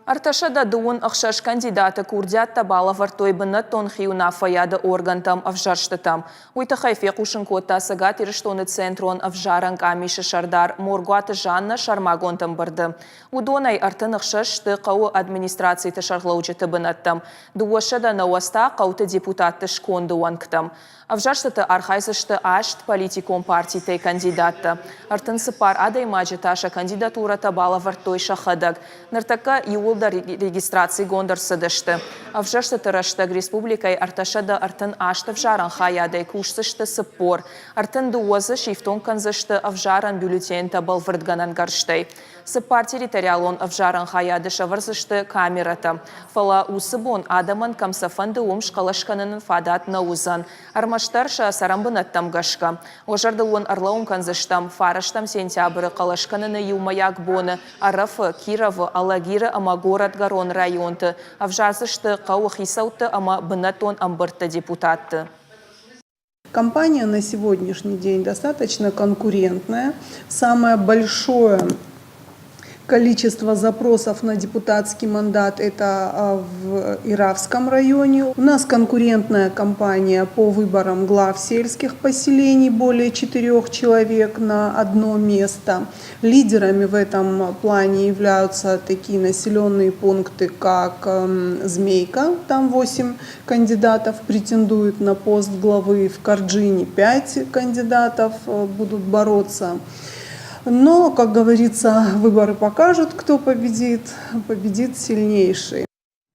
326 кандидаты курдиӕттӕ балӕвӕрдтой бынӕттон хиуынаффӕйады органтӕм ӕвзӕрстытӕм. Уый тыххӕй фехъусын кодта Цӕгат Ирыстоны Центрон ӕвзарӕн къамисы сӕрдар Моргуаты Жаннӕ сӕрмагонд ӕмбырды. Уыдонӕй 36 сты хъӕуы администрациты сӕргълӕуджыты бынӕттӕм, 290 та хъӕуты депутатты сконды уӕнгтӕм. Ӕвзӕрстыты архайдзысты аст политикон партитӕй кандидаттӕ. 34 адӕймаджы та сӕ кандидатурӕтӕ балӕвӕрдтой сӕхӕдӕг. Ныртӕккӕ иууылдӕр регистрацигонд ӕрцыдысты. Ӕвзӕрстыты рӕстӕг республикӕйы 338 ӕвзарӕн хайадӕй кусдзысты 40. 32 дзы сифтонг кӕндзысты ӕвзарӕн бюллетентӕ бӕлвырдгӕнӕн гӕрзтӕй. Цыппар территориалон ӕвзарӕн хайады сӕвӕрдзысты камерӕтӕ. Фӕлӕ уыцы бон адӕмӕн кӕм сӕ фӕнды, уым схъӕлӕс кӕныны фадат нӕ уыдзӕн. Ӕрмӕстдӕр сӕ цӕрӕнбынӕттӕм гӕсгӕ. Уӕ зӕрдыл уын ӕрлӕууын кӕндзыстӕм, фарӕстӕм сентябры хъӕлӕс кӕныны иумӕйаг боны Ӕрӕфы, Кировы, Алагиры ӕмӕ Горӕтгӕрон районты ӕвзардзысты хъӕуы хицӕутты ӕмӕ бынӕттон ӕмбырдты депутатты. Компания на сегодняшний день достаточно конкурентная. Самое большое количество запросов на депутатский мандат это в Иравском районе. У нас конкурентная кампания по выборам глав сельских поселений, более четырех человек на одно место. Лидерами в этом плане являются такие населенные пункты, как Змейка, там 8 кандидатов претендуют на пост главы, в Карджине 5 кандидатов будут бороться. Но, как говорится, выборы покажут, кто победит. Победит сильнейший.